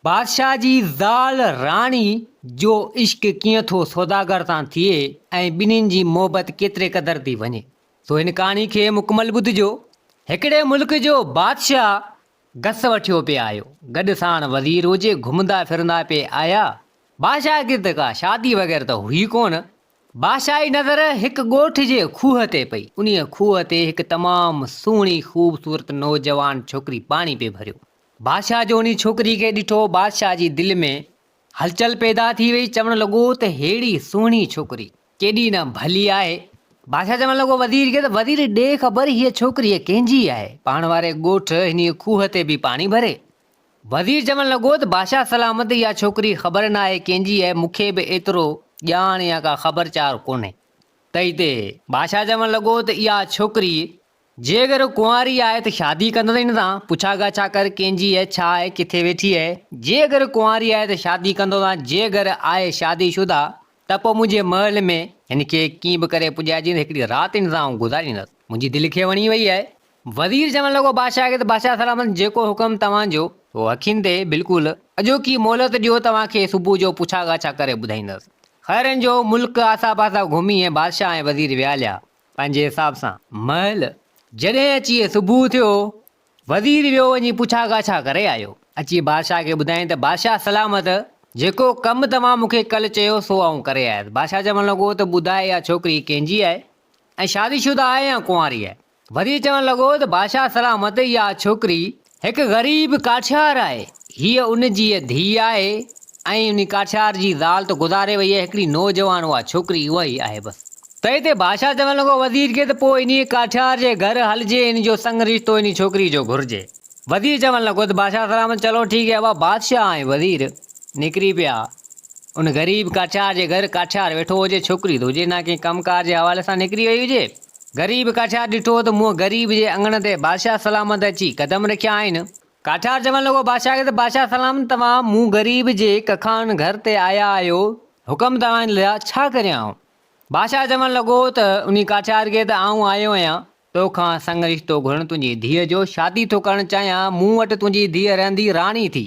بادشاهه جي زال راڻي جو عشق ڪيئن ٿو سوداگر سان ٿئي ۽ ٻنهين جي محبت ڪيتري قدر ٿي وڃي. سو هن ڪهاڻي کي مڪمل ٻڌجو. هڪڙي ملڪ جو بادشاهه گس وٺيو پئي آيو. گڏ ساڻ وزير هجي، گهمندا ڦرندا پئي آيا. بادشاهه کي ته ڪا شادي وغيره ته هئي ڪونه. بادشاهه جي نظر هڪ ڳوٺ جي کوهه تي پئي. انهيء کوهه تي هڪ تمام سهڻي خوبصورت نوجوان ڇوڪري پاڻي پئي ڀريو. بادشاهه جو انهي ڇوڪري کي ڏٺو، بادشاهه جي دل ۾ هلچل پيدا ٿي وئي، چوڻ لڳو ته ههڙي سهڻي ڇوڪري ڪيڏي نه ڀلي آهي. بادشاهه چوڻ لڳو وزير کي ته وزير ڏي خبر هيء ڇوڪريء ڪنهن جي آهي؟ پاڻ واري ڳوٺ انهيء کوهه تي به پاڻي ڀري. وزير چوڻ لڳو ته بادشاهه سلامت اها ڇوڪري خبر ناهي ڪنهن جي آهي، مون کي به ايترو ڄاڻ يا ڪا خبر چار ڪونهي. تنهن تي بادشاهه چوڻ لڳو ته اها ڇوڪري جي اگر ڪنواري آهي ته شادي ڪندس هن سان، پڇا ڳاڇا ڪر ڪنهن جي آهي، ڇا آهي، ڪٿي ويٺي آهي، جي اگر ڪنواري آهي ته شادي ڪندوسان، جي اگر آهي شادي شده ته پوء منهنجي محل ۾ هن کي ڪيئن به ڪري پڄائجين ته هڪڙي رات هن سان آئون گذاريندس، منهنجي دل کي وڻي وئي آهي. وزير چوڻ لڳو بادشاهه کي ته بادشاهه سلامت جيڪو حڪم توهان جو سو اکين تي بلڪل اڄوڪي مهلت ڏيو توهان کي صبح جو پڇا ڳاڇا ڪري ٻڌائيندس. خير ان جو ملڪ آسا پاسا گهمي ۽ بادشاهه ۽ وزير ويا هليا پنهنجي حساب سان محل جڏهن اچي صبح ٿيو وزير ويو وڃي پڇا ڳاڇا ڪري آيو اچي بادشاهه کي ٻڌائين ته بادشاهه سلامت جيڪو ڪم توهان مون کي ڪلهه چيو سو آئون ڪري آيس بادشاهه چوڻ لڳو ته ٻڌاء اها ڇوڪري ڪنهن جي آهي ۽ شادي شده آهي يا ڪنواري آهي. وري چوڻ لڳو ته بادشاهه سلامت اها ڇوڪري هڪ غريب ڪاٺيار آهي، هيء ان جي ڌيء آهي ۽ انهي ڪاٺيار جي زال ته گذاري وئي آهي، هڪڙي نوجوان اها ڇوڪري اها ئي آهي بس. تنهن تي بادشاهه چوڻ لڳو وزير کي ته پوء انهيء ڪاٺيار جي گهر هلجي ان جو سڱ رشتو انهي ڇوڪري جو گهرجي. وزير چوڻ لڳو ته بادشاهه سلامت چلو ٺيڪ آهي ابا بادشاهه ۽ وزير نڪري پيا ان غريب ڪاٺيار جي گهر، ڪاٺيار ويٺو هجي ڇوڪري ته هجي نه ڪنهن ڪم ڪار جي حوالي سان نڪري وئي هجي. غريب ڪاٺيار ڏٺو ته منهن غريب جي اڱڻ تي بادشاهه سلامت اچي قدم رکيا آهن. ڪاٺيار چوڻ لڳو بادشاهه کي ته بادشاهه سلامت توهان مون غريب جي ڪکان گهر تي آيا آهيو، حڪم توهان جي لاء ڇا ڪريان آئون؟ بادشاهه چوڻ لڳو ته انهي ڪاٺيار کي ته آئون آيو آهيان تو کان سڱ رشتو گهرڻ تنهنجي ڌيء جو شادي ٿو ڪرڻ چاهيان، مون وٽ تنهنجي ڌيء رهندي راڻي ٿي.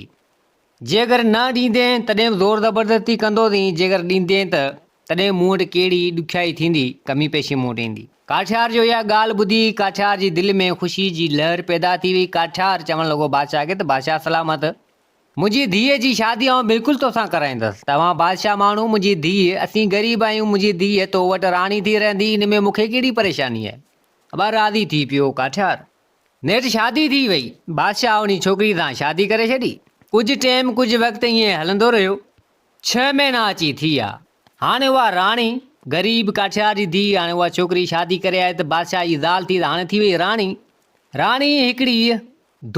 جيڪر نه ڏيندين تڏهن به زور زبردستي ڪندوسين، جيڪر ڏيندين ته تڏهن مون وٽ ڪهڙي ڏکيائي ٿيندي، ڪمي پيشي مون وٽ ايندي. ڪاٺيار جو اها ڳالهه ٻڌي ڪاٺيار جي دل ۾ خوشي جي لهر پيدا ٿي وئي. ڪاٺيار چوڻ لڳو بادشاهه کي ته بادشاهه سلامت، منهنجي ڌيء جي شادي آئون بلڪل توسان ڪرائيندس. توهان بادشاهه ماڻهو، منهنجي ڌيء، اسين غريب آهيون، منهنجي ڌيء تو وٽ راڻي ٿي رهندي، ان ۾ مون کي ڪهڙي پريشاني آهي. ابا راضي ٿي پيو ڪاٺيار. نيٺ شادي ٿي وئي. بادشاهه انهي ڇوڪري سان شادي ڪري ڇڏي. ڪجهه ٽيم ڪجهه وقت ائين هلندو رهيو. ڇهه مهينا اچي ٿي ويا. هاڻي اها راڻي، غريب ڪاٺيار جي ڌيء، هاڻي اها ڇوڪري شادي ڪري آئي ته بادشاهه جي زال ٿي ته هاڻي ٿي وئي راڻي. راڻي هڪڙي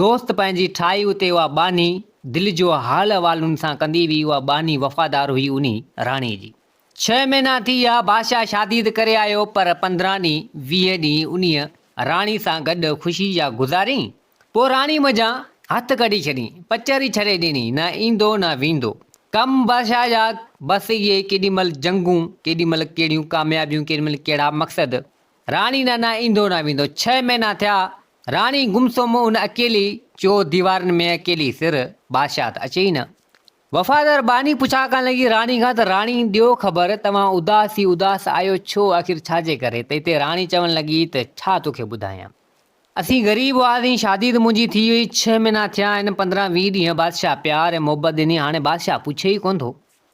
دوست پنهنجي ٺاهي اتي اها ٻانهي دل جو حال احوال ان سان ڪندي هئي. اها ٻانهي وفادار هئي انهي راڻي جي. ڇهه مهينا ٿي ويا، بادشاهه شادي ته ڪري آيو، پر 15 ڏينهن، 20 ڏينهن انهيء راڻي سان گڏ خوشي جا گذارين، پوء راڻي منجهان هٿ ڪڍي ڇڏين، پچر ئي ڇڏي ڏني، نه ايندو نه ويندو. ڪم بادشاهه جا بس اهي، ڪيڏي مهل جنگون، ڪيڏي مهل ڪهڙيون ڪاميابيون، ڪيڏي مهل ڪهڙا مقصد. راڻي نه نه ايندو نه ويندو. ڇهه مهينا ٿيا، راڻي گم سم ان اڪيلي چو ديوارن ۾ اڪيلي سر، بادشاهه ته اچي ئي نه. وفادار ٻانهي پڇا ڪرڻ لڳي راڻي کان ته راڻي ڏيو خبر توهان اداس ئي اداس آهيو ڇو آخر ڇا جي ڪري ته اتي راڻي چوڻ لڳي ته ڇا توکي ٻڌايان اسين غريب هئاسين شادي ته منهنجي ٿي وئي ڇهه مهينا ٿيا آهن 15 20 ڏينهن بادشاهه پيار ۽ محبت ڏني هاڻي بادشاهه پڇي ئي ڪونه ٿو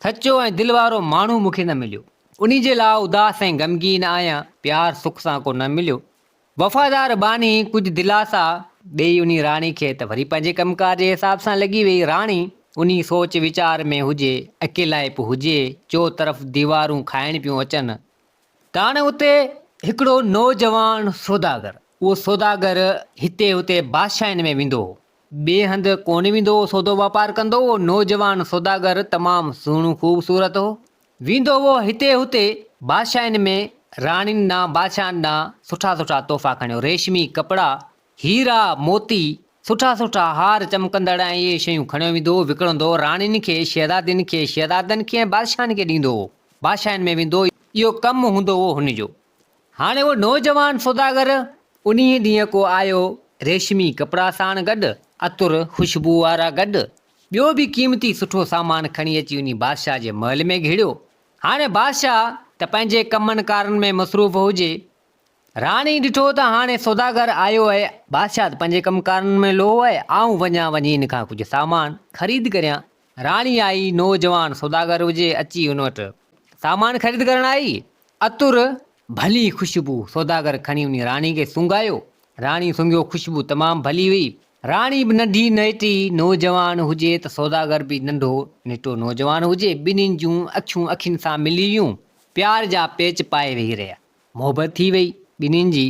سچو ۽ دل وارو ماڻهو مونکي نه مليو انهي جي لاء اداس ۽ غمگين آهيان پيار سک سان ڪو نه مليو وفادار ٻانهي ڪجهه دلاسا ڏيئي انهي راڻي کي ته وري پنهنجي ڪم ڪار جي حساب سان لڳي ويئي. راڻي انهي سوچ ويچار ۾ هجي، اڪيلائپ هجي، چو طرف ديوارون کائڻ پيون اچن. ته هاڻي اتي هڪڙو نوجوان سوداگر، اهو سوداگر هتي هتي بادشاهين ۾ ويندو هو، ٻئي هنڌ ڪونه ويندو هو، سودو واپار ڪندو هو. نوجوان سوداگر تمام سهڻو خوبصورت هو. ويندو هو هتي هتي بادشاهين ۾ راڻين ڏانهن بادشاهن ڏانهن سٺا سٺا تحفا کڻيو، ريشمي ڪپڙا، هيرا، موتي، سٺا سٺا هار چمڪندڙ ۽ اهي شيون کڻيو ويندو هو، وڪڻندو هو، راڻين کي، شهزادين کي، شهزادن کي ۽ بادشاهن کي ڏيندو هو. بادشاهين ۾ ويندو هو، اهو ڪم هوندو هو هن جو. هاڻي اهو نوجوان سوداگر انهيء ڏينهن ڪو آيو، ريشمي ڪپڙا ساڻ گڏ، عطر خوشبوء وارا گڏ. ٻيو به قيمتي سٺو سامان کڻي اچي انهي بادشاهه جي محل ۾ گهڙيو. هاڻي بادشاهه ته پنهنجي ڪمن ڪارن ۾ مصروف هجي. راڻي ڏٺو ته هاڻي سوداگر آيو آهي، بادشاهه ته پنهنجي ڪم ڪارن ۾ لوهو آهي، آئون وڃان وڃي هن کان ڪجهه سامان خريد ڪريان. راڻي آئي، نوجوان سوداگر هجي، اچي هن وٽ سامان خريد ڪرڻ آئي. عطر ڀلي خوشبو، سوداگر کڻي انهي راڻي کي سونگهايو. راڻي سونگهيو، خوشبو تمام ڀلي هئي. راڻي به ننڍي نهٽي نوجوان هجي ته سوداگر به ننڍو نهٽو نوجوان هجي، ٻنهين جون اکيون اکين سان ملي ويون، پيار جا پيچ پائي ويهي رهيا. محبت ٿي وئي ٻنهين جي.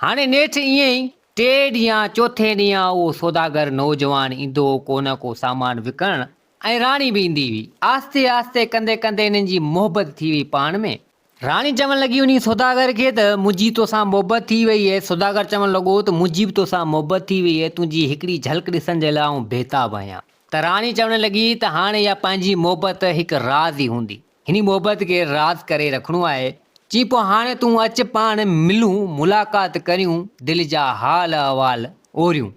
هاڻي نيٺ ائين ئي ٽي ڏينهن چوٿين ڏينهن اهو سوداگر نوجوان ايندو هو ڪو نه ڪو سامان وڪڻڻ ۽ راڻي به ايندي هئي. آهستي آهستي ڪندي ڪندي هنن جي محبت ٿي وئي پاڻ ۾. راڻي چوڻ لڳي انهي سوداگر کي ته منهنجي توسان محبت ٿي وئي اهي. سوداگر چوڻ لڳو ته منهنجي به توسان محبت ٿي وئي اهي، تنهنجي هڪڙي جهلڪ ڏسڻ جي لاء آئون بيتاب آهيان. ته راڻي چوڻ لڳي ته هاڻي اها پنهنجي محبت هڪ راز ئي هوندي. هني محبت کي راز ڪري رکڻو آهي. چي پوء هاڻي تون اچ پاڻ ملون، ملاقات ڪريون، دل جا حال احوال اوريون.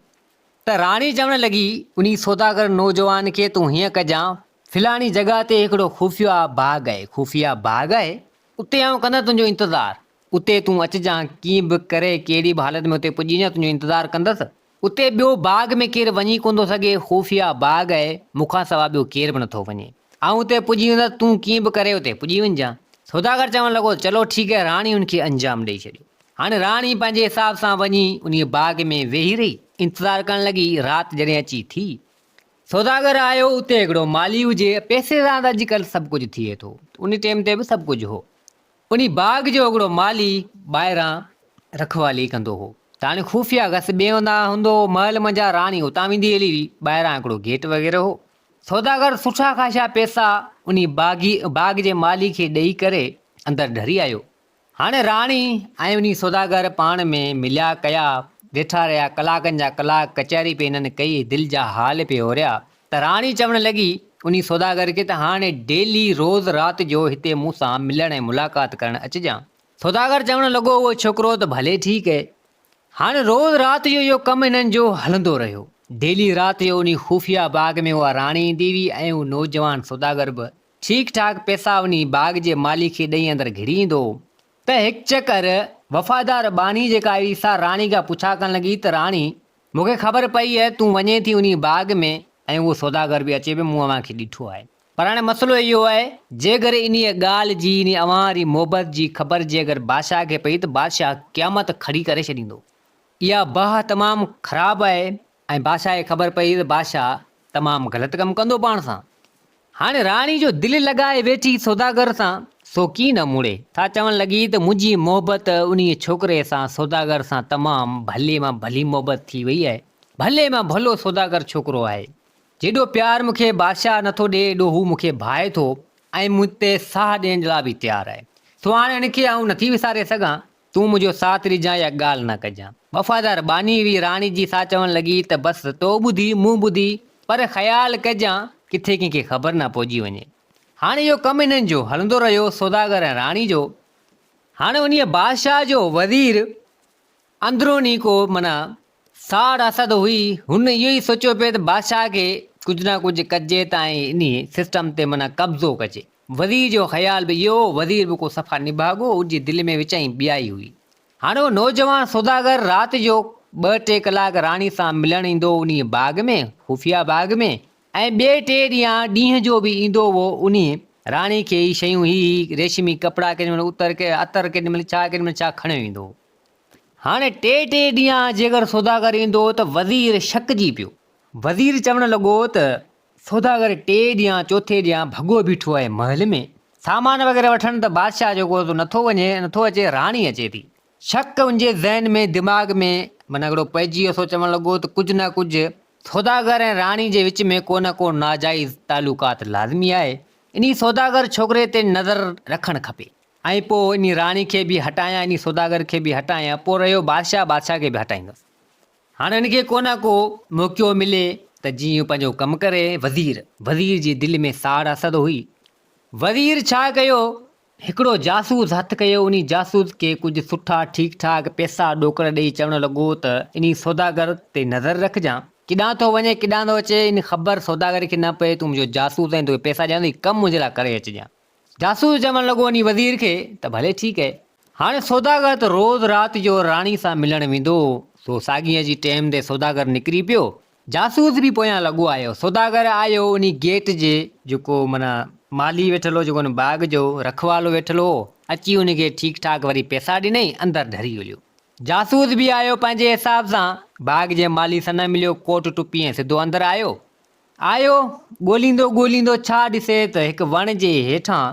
ته راڻي چوڻ لڳي انهي سوداگر نوجوان کي تون هيئن ڪجان، فلاڻي جڳهه تي هڪڙو خفيه باغ آهي، خفيه باغ آهي، اتي آئون ڪندس تنهنجو انتظار، اتي تون اچجان، ڪيئن به ڪري ڪهڙي به حالت ۾ اتي پڄي وڃان تنهنجو انتظار ڪندس، اتي ٻيو باغ ۾ ڪير وڃي ڪونه ٿو سگهي، خفيه باغ آهي، مون کان سوا ٻيو ڪير به نٿو وڃي، آئون اتي پڄي ويندس، تون ڪيئن به ڪري اتي پڄي وڃجان. سوداگر چوڻ لڳو، چلو ٺيڪ آهي، راڻي ان کي انجام ڏئي ڇڏيو. هاڻي راڻي پنهنجي حساب سان وڃي انهيء باغ ۾ ويهي رهي، انتظار ڪرڻ لڳي، رات جڏهن اچي ٿي، سوداگر آيو، اتي هڪڙو مالهي هجي، پئسي سان ته اڄڪلهه سڀ ڪجهه ٿئي ٿو، ان ٽيم تي به سڀ ڪجهه هو. انهي باغ جو هڪڙو مالهي ٻاهران رکوالي ڪندو هو ته هاڻي خفيه گس ٻئي هنڌان هوندو هو، محل منجهان راڻي اتان ويندي هلي هئي، ٻاهران هڪڙو گيٽ وغيره هو. سوداگر سٺا خاصا پئسا انهي باغي باغ جي مالهي کي ڏئي ڪري اندر ڍري آيو. هاڻي راڻي ۽ انهي سوداگر پاڻ ۾ مليا ڪيا، ويٺا رهيا، ڪلاڪن جا ڪلاڪ ڪچهري پئي هنن ڪئي، دل جا حال پئي اوريا ته راڻي چوڻ لڳي انهي سوداگر کي ته هاڻي ڊيلي روز رات جو هتي مون سان ملڻ ۽ ملاقات ڪرڻ اچجان. سوداگر چوڻ لڳو اهو ڇوڪرو ته ڀلي ٺيڪ اهي. هاڻي روز رات جو اهو ڪم هنن جو هلندو رهيو. ڊيلي رات جو انهي خفيه باغ ۾ اها راڻي ايندي هئي ۽ اهو نوجوان سوداگر به ٺيڪ ٺاڪ پئسا وڃي باغ جي مالهي کي ڏئي اندر گهڙي ايندو هو ته هڪ چڪر وفادار ٻانهي جيڪا هئي سا راڻي کان پڇا ڪرڻ لڳي ته راڻي مون کي خبر پئي آهي تون وڃين ٿي انهي باغ ۾ ۽ اهو سوداگر به اچي پيو مون اوهان کي ڏٺو آهي پر هاڻي مسئلو اهو آهي جيڪر انهيء ڳالهه جي انهي اوهان واري محبت جي خبر جيڪر بادشاهه کي پئي ته بادشاهه قيامت کڙي ڪري ڇڏيندو اها باهه تمام خراب آهي ۽ بادشاهه کي خبر پئي ته بادشاهه تمام غلط ڪم ڪندو پاڻ سان. هاڻي راڻي جو دل لڳائي ويٺي سوداگر سان، سو ڪيئن نه مڙي. سا چوڻ لڳي ته منهنجي محبت انهيء ڇوڪري سان، سوداگر سان تمام ڀلي مان ڀلي محبت ٿي وئي آهي. ڀلي مان ڀلو سوداگر ڇوڪرو آهي. جيڏو پيار مون کي بادشاهه نٿو ڏئي، ايڏو هو مون کي ڀائي ٿو ۽ مون تي ساهه ڏيڻ لاء به تيار آهي. سو هاڻي هن کي آئون نٿي وساري سگهان. تون منهنجو ساٿ ڏجان يا ڳالهه نه ڪجان. وفادار ٻانهي هئي راڻي جي سا چوڻ لڳي ته بس تو ٻڌي مون ٻڌي پر خيال ڪجان ڪٿي ڪنهن کي خبر نه پئجي وڃي. هاڻي اهو ڪم هنن جو هلندو رهيو سوداگر ۽ راڻي جو. هاڻي انهيء بادشاهه جو وزير اندروني ڪو معنيٰ ساڙ حسد هئي. هن اهو ئي سوچيو پئي ته بادشاهه کي ڪجهه نه ڪجهه ڪجي ته ۽ انهيء سسٽم تي معنيٰ قبضو ڪجي. وزير جو خيال به اهو هو. وزير به ڪو صفا نڀاڳو هو، ان جي دل ۾ وچائين ٻيائي هئي. هاڻي اهو نوجوان سوداگر رات جو ٻه ٽي ڪلاڪ راڻي سان ملڻ ايندو هو انهيء باغ ۾، خفيه باغ ۾، ۽ ٻئي ٽي ڏينهن ڏينهن جو به ايندو هو انهيء راڻي کي هي شيون هي هي ريشمي ڪپڙا ڪيڏي مهل اتر عطر ڪيڏي مهل ڇا ڪيڏي مهل ڇا کڻيو ايندو هو. هاڻي ٽي ٽي ڏينهن جيڪر سوداگر ايندو هو ته وزير شڪجي پيو. وزير چوڻ لڳو ته سوداگر ٽي ڏينهن چوٿين ڏينهن ڀڳو بيٺو آهي محل ۾، سامان وغيره وٺڻ ته بادشاهه جو ڪو نٿو وڃي نٿو اچي راڻي اچي ٿي. شڪ ان جي ذهن ۾ دماغ ۾ معنيٰ هڪڙو پئجي ويو سو چوڻ لڳو ته ڪجهه نه ڪجهه سوداگر ۽ راڻي جي وچ ۾ ڪو نه ڪو ناجائز تعلقات لازمي آهي انهي سوداگر ڇوڪري تي نظر رکڻ کپي ۽ پوء انهي راڻي کي به هٽايان انهي سوداگر کي به هٽايان پوء رهيو بادشاهه بادشاهه کي به هٽائيندس. هاڻ هن کي ڪو نه ڪو موقعو ملي ته جيئن هو پنهنجو ڪم ڪري. وزير، وزير جي دل ۾ ساڙ حسد هئي. وزير ڇا ڪيو، هڪڙو جاسوس هٿ ڪيو، انهي جاسوس کي ڪجهه سٺا ٺيڪ ٺاڪ پئسا ڏوڪڙ ڏئي چوڻ لڳو ته انهي سوداگر تي نظر رکجان. ڪيڏانهن ٿو وڃي ڪيڏانهن ٿو اچي ان خبر سوداگر کي نه پئي تون منهنجو جاسوس آهين توکي پئسا ڏيان ٿو هي ڪم منهنجي لاء ڪري اچجان. جاسوس چوڻ لڳو انهي وزير کي ته ڀلي ٺيڪ اهي. هاڻي سوداگر ته روز رات جو راڻي سان ملڻ ويندو هو، سو ساڳيء جي ٽيم تي سوداگر نڪري پيو. جاسوس به پويان لڳو آيو. سوداگر آيو انهي گيٽ جي جيڪو معنيٰ مالهي ويٺل هو جيڪو ان باغ جو رکوالو ويٺل هو، اچي ان کي ٺيڪ ٺاڪ وري پئسا ڏنائين، اندر ڍري هليو. جاسوس به آيو پنهنجي حساب سان، باغ جي مالهي سان نه مليو، ڪوٽ ٽپي ۽ سڌو اندر آيو. آيو، ڳوليندو ڳوليندو ڇا ڏسي ته هڪ وڻ جي هيٺان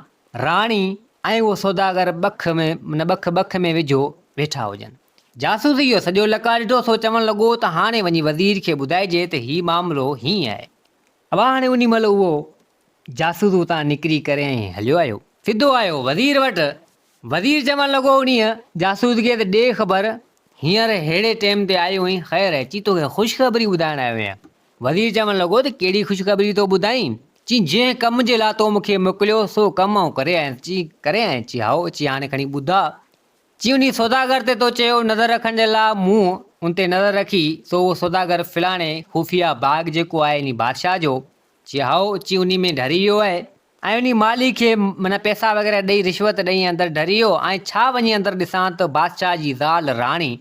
راڻي ۽ اهو سوداگر ٻک ۾ نه ٻک ٻک ۾ وجهيو ويٺا هجن. جاسوس اهو سڄو لقاء ڏٺو سو چوڻ لڳو ته هاڻي وڃي وزير کي ٻڌائجي ته هي معاملو هيئن آهي. ابا هاڻي انهي مهل اهو جاسوس اتان نڪري ڪري ۽ هليو آيو. سڌو آيو وزير وٽ. وزير چوڻ لڳو انهيء جاسوس کي ته ڏي خبر هينئر ههڙي ٽيم تي آيو آهين خير آهي؟ چي توکي خوشخبري ٻڌائڻ آيو آهيان. وزير چوڻ لڳو ته ڪهڙي خوشخبري ٿو ٻڌائين؟ چي جنهن ڪم جي لاء تو مون کي موڪليو سو ڪم آئون ڪري آيس. چي ڪري آئين؟ چي هائو. چي هاڻي کڻي ٻڌاء. چي انهي سوداگر تي تو چيو نظر رکڻ جي لاء مون ان تي نظر رکي سو اهو سوداگر فلاڻي خفيه باغ جيڪو آهي انهي بادشاهه جو. چي هائو. چي انهي ۾ ڍري ويو آهي ۽ انهي مالهي کي معنيٰ پئسا وغيره ڏئي رشوت ڏئي اندر ڍري ويو ۽ ڇا وڃي اندر ڏسان ته بادشاهه جي زال راڻي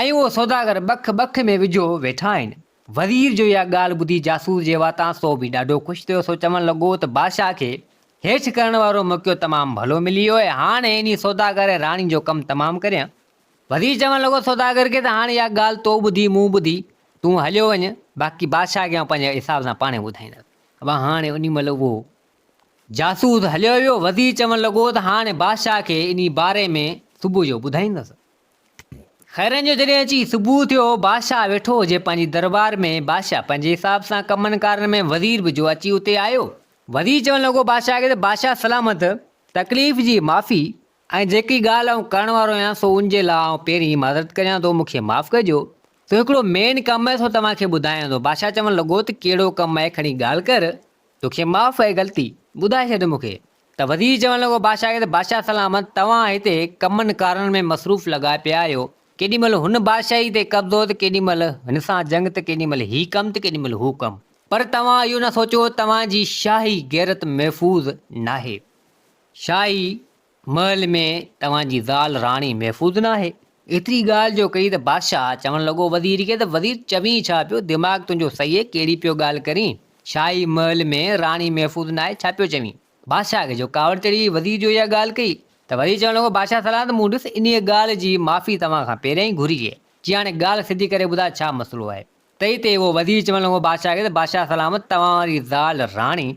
۽ اهو سوداگر ٻک ٻک ۾ وجهيو ويٺا آهن. وزير جو اها ڳالهه ٻڌي جاسوس جي واتان سو به ڏاڍو خوش ٿيو سو چوڻ لڳو ته بادشاهه کي هيٺ ڪرڻ وارو موقعو تمام ڀلو ملي ويو آهي هاڻي انهي سوداگر ۽ راڻي جو ڪم تمام ڪريان. وزير چوڻ لڳو سوداگر کي ته هاڻي اها ڳالهه تو ٻڌي مون ٻڌي تون هليو وڃ باقي بادشاهه کي آئون پنهنجي حساب سان پاڻهي ٻڌائيندس. ابا هاڻي انهي مهل اهو جاسوس هليو ويو وزير چوڻ لڳو ته هاڻي بادشاهه کي انهي باري ۾ صبح جو ٻڌائيندس. خيرن جو جڏهن اچي صبح ٿيو، بادشاهه ويٺو هجي پنهنجي دربار ۾، بادشاهه پنهنجي حساب سان ڪمن ڪارن ۾، وزير به جو اچي اتي آيو. وزير چوڻ لڳو بادشاهه کي ته بادشاهه سلامت، تڪليف جي معافي، ۽ جيڪي ڳالهه آئون ڪرڻ وارو آهيان سو ان جي لاء آئون پهرين معذرت ڪريان ٿو، مون کي معاف ڪجو. سو هڪڙو مين ڪم آهي سو توهان کي ٻڌايان ٿو. بادشاهه چوڻ لڳو ته ڪهڙو ڪم آهي کڻي ڳالهه ڪر، توکي معاف آهي غلطي، ٻڌائي ڇڏ مون کي. ته وزير چوڻ لڳو بادشاهه کي ته بادشاهه سلامت توهان هتي ڪمن ڪارن ۾ مصروف لڳا پيا آهيو، ڪيڏي مهل هن بادشاهي تي قبضو ته ڪيڏي مهل هن سان جنگ ته ڪيڏي مهل هي ڪم ته ڪيڏي مهل هو ڪم. پر توهان اهو نه سوچيو توهان جي شاهي غيرت محفوظ ناهي. شاهي محل ۾ توهان جي زال راڻي محفوظ ناهي. ايتري ڳالهه جو ڪئي ته بادشاهه چوڻ لڳو وزير کي ته وزير چوين ڇا پيو دماغ تنهنجو صحيح آهي ڪهڙي پيو ڳالهه ڪرين. شاهي محل ۾ راڻي محفوظ ناهي ڇا پيو چوين؟ بادشاهه کي جو ڪاوڙ چڙهي وئي وزير جو اها ڳالهه ڪئي ته وزير چوڻ لڳو بادشاهه سلامت مون ڏس انهيء ڳالهه جي معافي توهان کان پهريائين ئي گهري هئي چي هاڻي ڳالهه سڌي ڪري ٻڌاء ڇا مسئلو آهي؟ تئي تي اهو وزير چوڻ لڳو بادشاهه کي ته بادشاهه سلامت توهان واري زال راڻي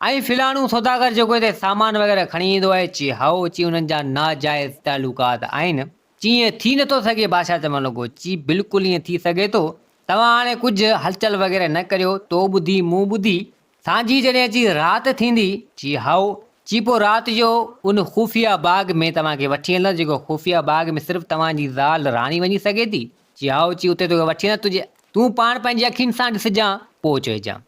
۽ فلاڻو سوداگر جيڪو هتي سامان وغيره کڻي ايندو آهي چي هائو چي انهن جا ناجائز تعلقات آهن چي ائين ٿي نٿو سگهي بادشاهه چوڻ لڳو چي بلڪل ائين ٿي سگهي ٿو توهان هاڻي ڪجهه هلچل وغيره نه ڪريو، تو ٻڌي مون ٻڌي، سانجهي جڏهن اچي رات ٿيندي، چي هائو، چي پوء رات جو ان خفيه باغ ۾ توهان کي وٺي هلندس جيڪو خفيه باغ ۾ صرف توهان جي زال راڻي وڃي سگهي ٿي، چي هائو، چي اتي توکي وٺي هلندس تنهنجي تون پاڻ پنهنجي اکين سان ڏسجان پوء چئجان.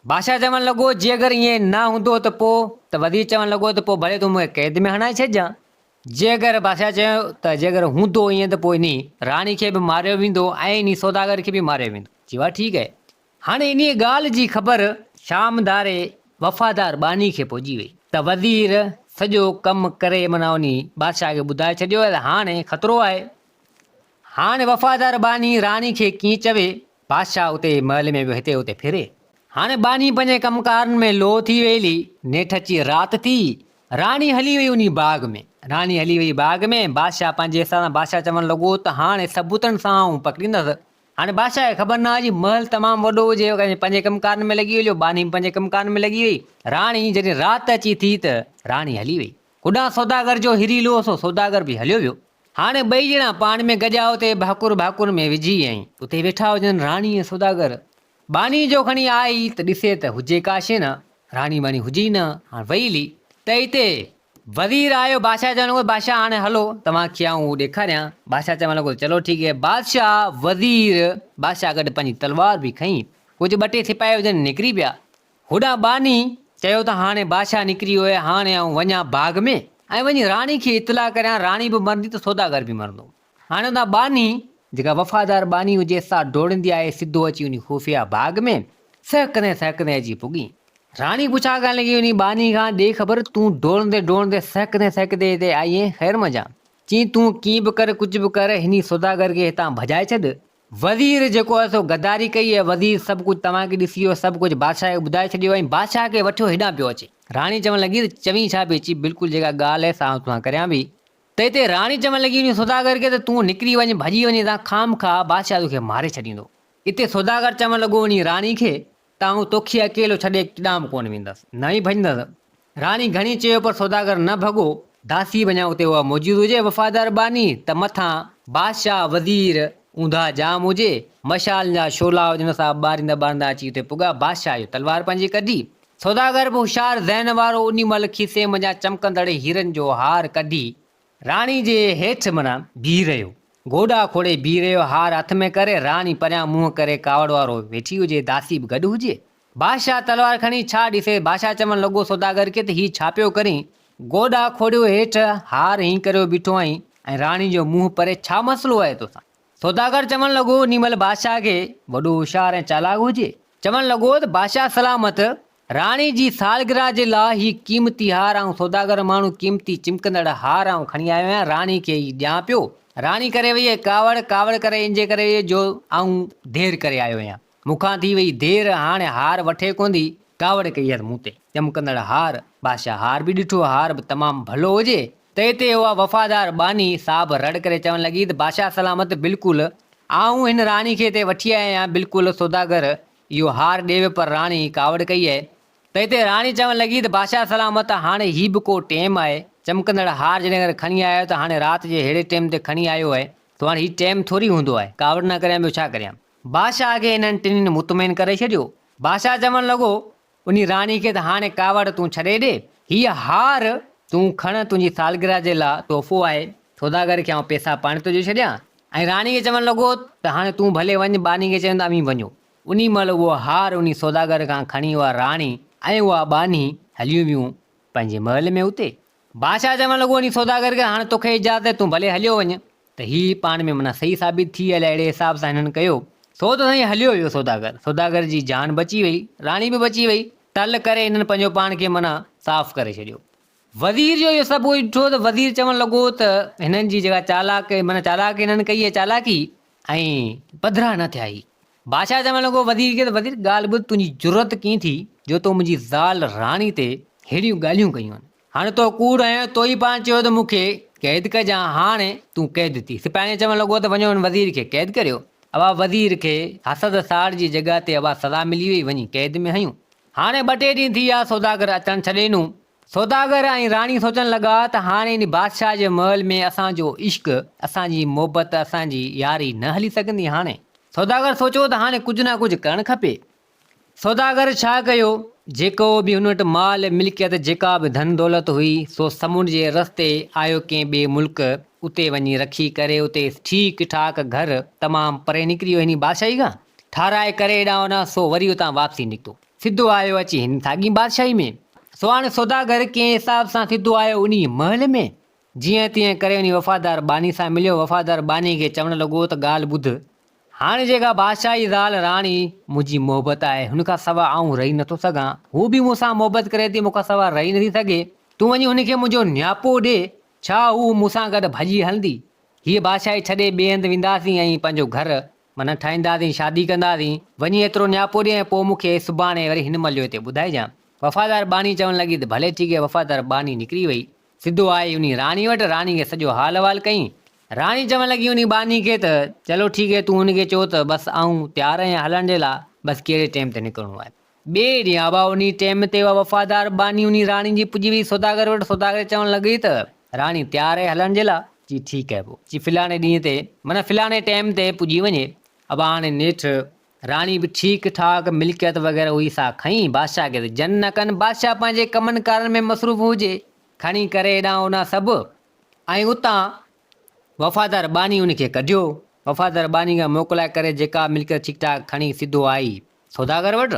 بادشاهه چوڻ لڳو، جي اگر ائين نه هوندو ته پوء؟ ته وزير چوڻ لڳو ته پوء ڀلي تون مون کي قيد ۾ هڻائي ڇڏجان. جي اگر بادشاهه چيو ته جي اگر هوندو ائين ته پوء انهي راڻي کي به ماريو ويندو ۽ انهي سوداگر کي به ماريو ويندو. چيو ها ٺيڪ آهي. هاڻي انهيء ڳالهه جي خبر شام ڌاري وفادار ٻانهي کي پهچي وئي ته وزير سڄو ڪم ڪري معنيٰ انهي بادشاهه کي ٻڌائي ڇڏيو آهي ته هاڻي خطرو آهي. هاڻي وفادار ٻانهي راڻي کي ڪيئن چوي. بادشاهه اتي محل ۾ ويو هتي هتي ڦري. هاڻي ٻانهي پنهنجي ڪم ڪارن ۾ لوهه ٿي ويلي. نيٺ اچي رات ٿي. راڻي هلي وئي انهي باغ ۾. راڻي هلي وئي باغ ۾. بادشاهه پنهنجي حساب سان بادشاهه چوڻ لڳو ته هاڻي ثبوتن سان آئون پڪڙيندس. هاڻي بادشاهه کي خبر نه آهي جي محل تمام وڏو هجي پنهنجي ڪم ڪارن ۾ لڳي ويو ٻانهي به پنهنجي ڪم ڪارن ۾ لڳي وئي. راڻي جڏهن رات اچي ٿي ته راڻي هلي وئي. هوڏانهن سوداگر جو هريلو هو سو سوداگر به هليو ويو. هاڻي ٻئي ڄڻا پاڻ ۾ گڏيا اتي ڀاڪر ڀاڪر ۾ وجهي ۽ اتي ويٺا هجن راڻي ۽ سوداگر. ٻانهي جو کڻي آئي ته ڏسي ته هجي ڪا شيء نه، راڻي ٻانهي هجي ئي نه، هاڻ وئي هلي ته اتي وزير آيو، بادشاهه چوڻ لڳو بادشاهه هاڻي هلو توهان کي آئون هو ڏيکاريان، بادشاهه چوڻ لڳو چلو ٺيڪ هي، بادشاهه وزير بادشاهه گڏ پنهنجي تلوار به کنئي، ڪجهه ٻه ٽي سپاهي هجن نڪري پيا، هوڏانهن ٻانهي چيو ته هاڻي بادشاهه نڪري ويو آهي، هاڻي آئون وڃان باغ ۾ ۽ وڃي راڻي کي اطلاع ڪريان، راڻي به مرندي ته سوداگر به مرندو. هاڻي هوڏانهن ٻانهي جيڪا وفادار ٻانهي هجي سا ڊوڙندي آئي سڌو اچي انهي خفيه باغ ۾ سهڪندي سهڪندي اچي پڳي. راڻي پڇا ڪرڻ لڳي انهي ٻانهي کان، ڏي خبر تون ڊوڙندي ڊوڙندي سهڪندي سهڪندي هتي آئي آهين خير منجهان؟ چيائين تون ڪيئن به ڪر ڪجهه به ڪر هني سوداگر کي هتان ڀڄائي ڇڏ. وزير جيڪو آهي سو غداري ڪئي ۽ وزير سڀ ڪجهه توهان کي ڏسي ويو سڀ ڪجهه بادشاهه کي ٻڌائي ڇڏيو ۽ بادشاهه کي وٺيو هيڏانهن پيو اچي. راڻي چوڻ لڳي ته چوين ڇا پئي چي بلڪل جيڪا ڳالهه آهي سا آئون توسان ڪريان پئي. ته هتي راڻي چوڻ لڳي انهي سوداگر کي ته تون نڪري وڃ ڀڄي وڃ هتان خامخواه بادشاهه توکي ماري ڇڏيندو. اتي سوداگر چوڻ لڳو انهي راڻي کي ته آئون توکي اڪيلو ڇڏي ڪيڏانهن به ڪونه ويندس، نه ئي ڀڄندس. راڻي گهڻي چيو پر سوداگر نه ڀڳو. داسي به اڃا اتي اها موجود هجي، وفادار ٻانهي ته مٿان بادشاهه، وزير، اونداهه جام هجي، مشعالن جا شعلا هجن سا ٻاريندا ٻاريندا اچي اتي پڳا، بادشاهه جو تلوار پنهنجي ڪڍي. سوداگر به هوشيار ذهن وارو انهي مهل کيسي منجهان چمڪندڙ هيرن جو هار ڪڍي، راڻي جي هيٺ معنيٰ بيهي رهيو. گوڏا کوڙي بيهي رهيو، هار هٿ ۾ ڪري، راڻي پريان منهن ڪري ڪاوڙ وارو ويٺي هجي، داسي به گڏ هجي. بادشاهه تلوار کڻي ڇا ڏسي، بادشاهه چوڻ لڳو سوداگر کي ته هي ڇا پيو ڪرين؟ گوڏا کوڙيو هيٺ هار هين ڪريو بيٺو آهين ۽ راڻي جو منهن پري ڇا مسئلو آهي توسان؟ سوداگر چوڻ لڳو انهي مهل بادشاهه کي وڏو هوشيار ۽ چالاڪ هجي. چوڻ لڳو ته بادشاهه سلامت، راڻي جي سالگرهه جي لاء هي قيمتي هار آئون سوداگر ماڻهو قيمتي چمڪندڙ هار آئون کڻي آيو آهيان راڻي کي هي ڏيان پيو. راڻي ڪري وئي ڪاوڙ، ڪاوڙ ڪري انجي ڪري وئي جو آئون دير ڪري آيو آهيان. مون کان ٿي وئي دير هاڻي هار وٺي ڪوندي، ڪاوڙ ڪئي اٿس مون تي. چمڪندڙ هار، بادشاهه هار به ڏٺو هار به تمام ڀلو هجي. تنهن تي اها وفادار ٻانهي صاحب رڙ ڪري چوڻ لڳي ته بادشاهه سلامت بلڪل آئون هن راڻي کي هتي وٺي آئي آهيان بلڪل سوداگر اهو هار ڏي ويو پر راڻي ڪاوڙ ڪئي آهي. ته هتي راڻي چوڻ لڳي ته بادشاهه سلامت هاڻي هي به ڪو ٽيم آهي، چمڪندڙ هار جڏهن ڪر کڻي آيو آهيو ته هاڻي رات جي ههڙي ٽيم تي کڻي آيو آهي سو هاڻي هي ٽيم ٿوري هوندو آهي، ڪاوڙ نه ڪريان ٻيو ڇا ڪريان. بادشاهه کي انهن ٽنهين مطمئن ڪري ڇڏيو. بادشاهه چوڻ لڳو انهي راڻي کي ته هاڻي ڪاوڙ تون ڇڏي ڏي، هيء هار تون کڻ تنهنجي سالگرهه جي لاء تحفو آهي، سوداگر کي آئون پئسا پاڻ ٿو ڏئي ڇڏيان. ۽ راڻي کي چوڻ لڳو ته هاڻي تون ڀلي وڃ، ٻانهي کي چيائين ته اوهين وڃو. انهي مهل اهو هار انهي سوداگر کان کڻي اها راڻي ۽ اها ٻانهي هليون ويون پنهنجي محل ۾ اتي بادشاهه چوڻ لڳو انهي سوداگر کي هاڻي توکي اجازت آهي تون ڀلي هليو وڃ ته هي پاڻ ۾ معنيٰ صحيح ثابت ٿي الائي اهڙي حساب سان هنن ڪيو سو ته سائين هليو ويو سوداگر سوداگر جي جان بچي وئي راڻي به بچي وئي ٽل ڪري هنن پنهنجو پاڻ کي معنيٰ صاف ڪري ڇڏيو. وزير جو اهو سڀ ڪجهه ڏٺو ته وزير چوڻ لڳو ته هنن جي جيڪا چالاڪ معنيٰ چالاڪ هنن ڪئي آهي چالاڪي ۽ پڌرا نه ٿيا هي. بادشاهه چوڻ لڳو وزير کي ته وزير ڳالهه ٻڌ تنهنجي جرئت ڪيئن ٿي جو تو منهنجي زال راڻي تي ههڙيون ڳالهيون ڪيون آهن. هاڻي تو ڪوڙ هنيو تو ئي پاڻ چيو ته مون کي قيد ڪجان هاڻي تون قيد ٿي. سپاهين چوڻ لڳو ته وڃو هن وزير کي قيد ڪريو. اها وزير کي حسد ساڙ جي جڳهه تي اها سزا ملي وئي وڃي قيد ۾ هنيون. هاڻي ٻه ٽي ڏينهن ٿي ويا سوداگر اچڻ ڇڏي ڏنو. سوداگر ۽ راڻي سوچڻ لڳا ته هاڻي ان بادشاهه جي محل ۾ اسان جو عشق، اسان جي محبت، اسان جي ياري نه هلي سگهندي هاڻي. سوداگر سوچيو ته هاڻي ڪجهه نه ڪجهه ڪرڻ کپي. سوداگر ڇا ڪيو، جيڪو به هن وٽ مال ملڪيت جيڪا به ڌن دولت هئي سو سمنڊ جي رستي آيو ڪنهن ٻئي ملڪ اتي وڃي رکي ڪري اتي ٺيڪ ٺاڪ گهر تمام پري نڪري ويو هني بادشاهي کان ٺاهرائي ڪري هيڏانهن هوڏانهن سو وري اتان واپسي نڪتو. سڌو آيو اچي هن ساڳي بادشاهي ۾. سو هاڻي سوداگر ڪنهن حساب سان سڌو آيو انهيء محل ۾. جيئن تيئن ڪري وڃي وفادار ٻانهي سان مليو. وفادار ٻانهي کي چوڻ لڳو ته ڳالهه ٻڌ. هاڻي جيڪا بادشاهه جي زال راڻي منهنجي محبت آهي، هن کان سوا آئون رهي نٿو سگهان. هوء به مون سان محبت ڪري ٿي، مون کان سوا رهي نٿي سگهي. تون وڃي هن کي منهنجو نياپو ڏي، ڇا هوء مون سان گڏ ڀڄي هلندي؟ هيء بادشاهي ڇڏي ٻئي هنڌ وينداسين ۽ پنهنجو گهر معنيٰ ٺاهينداسين، شادي ڪنداسين، وڃي ايترو نياپو ڏي ۽ پوء مون کي سڀاڻي وري هن مهل جو هتي ٻڌائجان. وفادار ٻانهي چوڻ لڳي ته ڀلي ٺيڪ آهي. وفادار ٻانهي نڪري وئي. سڌو آئي انهي راڻي وٽ، راڻي کي سڄو حال احوال ڪيائين. راڻي چوڻ لڳي انهي ٻانهي کي ته چلو ٺيڪ آهي تون هن کي چئو ته بس آئون تيار آهيان هلڻ جي لاء، بس ڪهڙي ٽيم تي نڪرڻو آهي. ٻئي ڏينهن ابا انهي ٽيم تي اها وفادار ٻانهي انهي راڻي جي پڄي وئي سوداگر وٽ. سوداگر چوڻ لڳي ته راڻي تيار آهي هلڻ جي لاء؟ چي ٺيڪ آهي پوء چي فلاڻي ڏينهن تي معنيٰ فلاڻي ٽيم تي پڄي وڃي. ابا هاڻي نيٺ راڻي به ٺيڪ ٺاڪ ملڪيت وغيره هئي سا کنئي بادشاهه کي ته جن نه ڪن بادشاهه پنهنجي ڪمن ڪارن ۾ مصروف هجي کڻي ڪري هيڏانهن هوڏانهن سڀ ۽ اتان وفادار ٻانهي ان کي ڪڍيو. وفادار ٻانهي کان موڪلائي ڪري جيڪا ملڪيت ٺيڪ ٺاڪ کڻي سڌو آئي سوداگر وٽ.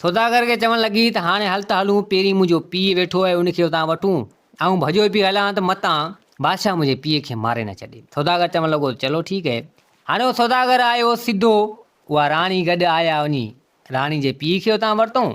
سوداگر کي چوڻ لڳي ته هاڻي هل ته هلون، پهرين منهنجو پيء ويٺو آهي ان کي اتان وٺون. آئون ڀڄيو پئي هلان ته متان بادشاهه منهنجي پيء کي ماري نه ڇڏي. سوداگر چوڻ لڳو ته چلو ٺيڪ آهي. هاڻي اهو سوداگر آيو سڌو اها راڻي گڏ آيا وڃي راڻي جي پيء کي اتان ورتئون.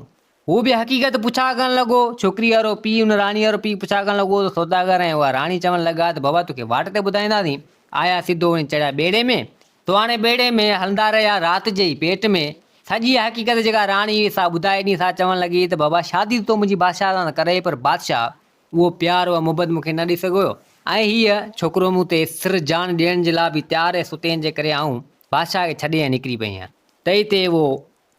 هو به حقيقت پڇا ڪرڻ لڳو. ڇوڪري وارو پيء ان راڻي وارو پيء پڇا ڪرڻ لڳو ته سوداگر ۽ اها راڻي چوڻ لڳا ته بابا توکي واٽ تي ٻڌائينداسين. آيا سڌو وڃي چڙهيا ٻيڙي ۾. سو هاڻي ٻيڙي ۾ هلندا رهيا رات جي ئي پيٽ ۾ سڄي حقيقت جيڪا راڻي هئي سا ٻڌائي ڏني سا چوڻ لڳي ته بابا شادي ته تو منهنجي بادشاهه سان ڪرائي پر بادشاهه اهو پيار اها محبت مون کي نه ڏئي سگهيو ۽ هيء ڇوڪرو مون تي سر جان ڏيڻ جي لاء به تيار آهي سو تنهن جي ڪري آئون بادشاهه کي ڇڏي ۽ نڪري پئي آهيان. تئي تي اهو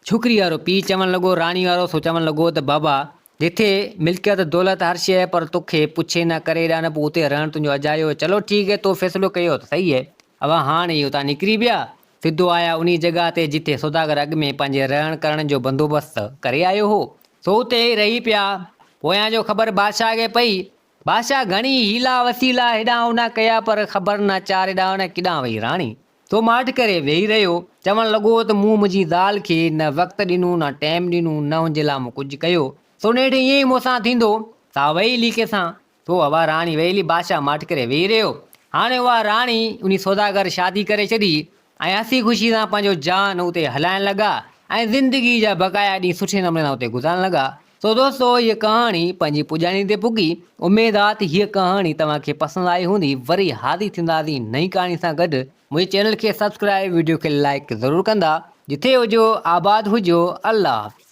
ڇوڪري وارو پيء چوڻ لڳو، راڻي وارو سو چوڻ لڳو ته بابا جٿي ملڪيت دولت هر شيء آهي پر توکي پڇي نه ڪري ايڏا نه پوء اتي رهڻ تنهنجو اجايو آهي چلو ٺيڪ آهي تو فيصلو ڪيو ته صحيح آهي اوهان هاڻ ئي اتان نڪري پيا سڌو آيا انهي جڳهه تي جٿي سوداگر اڳ ۾ پنهنجي رهڻ ڪرڻ جو بندوبست ڪري آيو هو سو اتي ئي رهي پيا پويان جو خبر بادشاهه کي پئي بادشاهه گهڻي حيلا وسيلا هيڏانهن هوڏانهن ڪيا پر خبر نه چار هيڏانهن نه ڪيڏانهن وئي راڻي. سو ماٺ ڪري ويهي رهيو. چوڻ لڳو ته مون منهنجي زال کي نه وقت ڏنو نه ٽيم ڏنو نه هن جي لاء مون ڪجهه ڪيو. سو نيٺ ائين ئي مون سان ٿيندو. سا وئي ليکي سان. سو اها راڻي وئي هلي. بادشاهه ماٺ ڪري ويهي رهيو. هاڻي اها راڻي انهي سوداگر شادي ڪري ڇڏي ۽ هسي خوشي سان پنهنجو جهان اتي هلائڻ لڳا ۽ زندگي جا بقايا ڏينهن سٺي نموني سان اتي گذارڻ لڳا. سو دوستو هيء ڪهاڻي پنهنجي پڄاڻي تي پڳي. اميد آ ته هيء ڪهاڻي توهان کي پسند آئي هوندي. وري حاضر ٿينداسين نئين ڪهاڻي سان گڏ. منهنجي چينل کي سبسڪرائب وڊيو کي لائيڪ ضرور ڪندا. جٿي هجو آباد هجو الله حافظ.